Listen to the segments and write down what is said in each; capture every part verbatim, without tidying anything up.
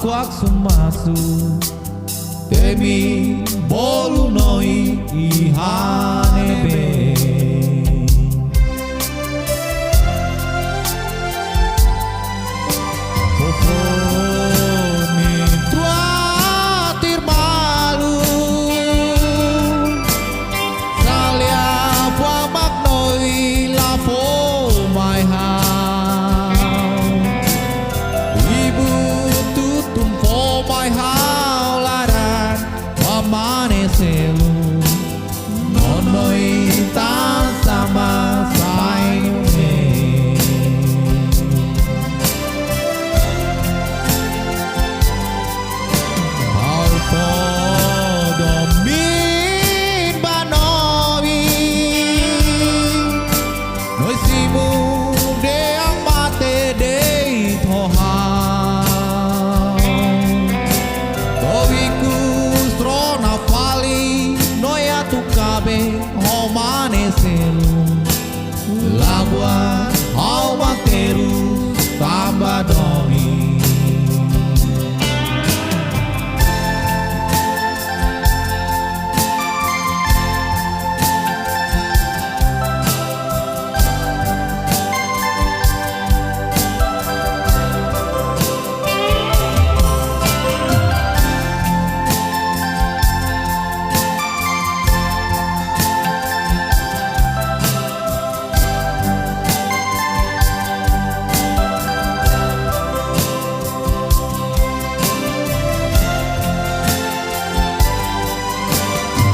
Kuak sumasu, temi bolu no iha ne'ebé. Fofó nia tuir malu, sale'a fuan mak noi la fó mai ha'u. Ibut tutun fó mai ha'u laran ba mane seluk. Nonoin tansá mak sai nune'e. Ha'u fó domin ba noi. Noi simu de'it mate de'it ho ha'u. To'o ikus rona fali, noi atu kaben ho mane seluk. Labuan ha'u mak terus tanba domin.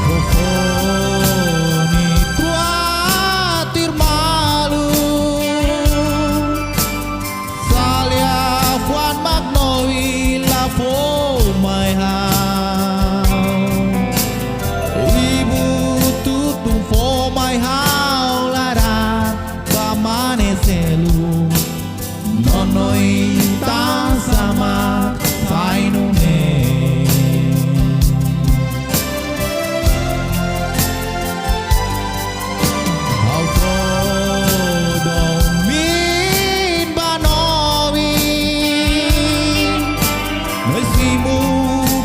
Fofó nia tuir malu, sale'a fuan mak noi la fó mai ha'u. Ibut tutun fó mai ha'u laran ba mane seluk. Nonoin tansá mak sai nune'e. Ha'u fó domin ba noi. Noi simu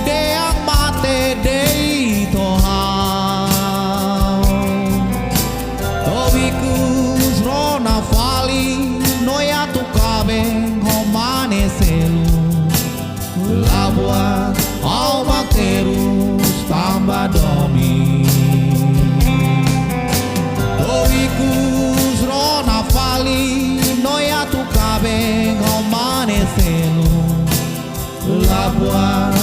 de'it mate de'it ho ha'u. To'o ikus rona fali, noi atu kaben ho mane seluk. Labuan ha'u mak terus tanba domin. To'o ikus rona fali, noi atu kaben ho mane seluk. Labuan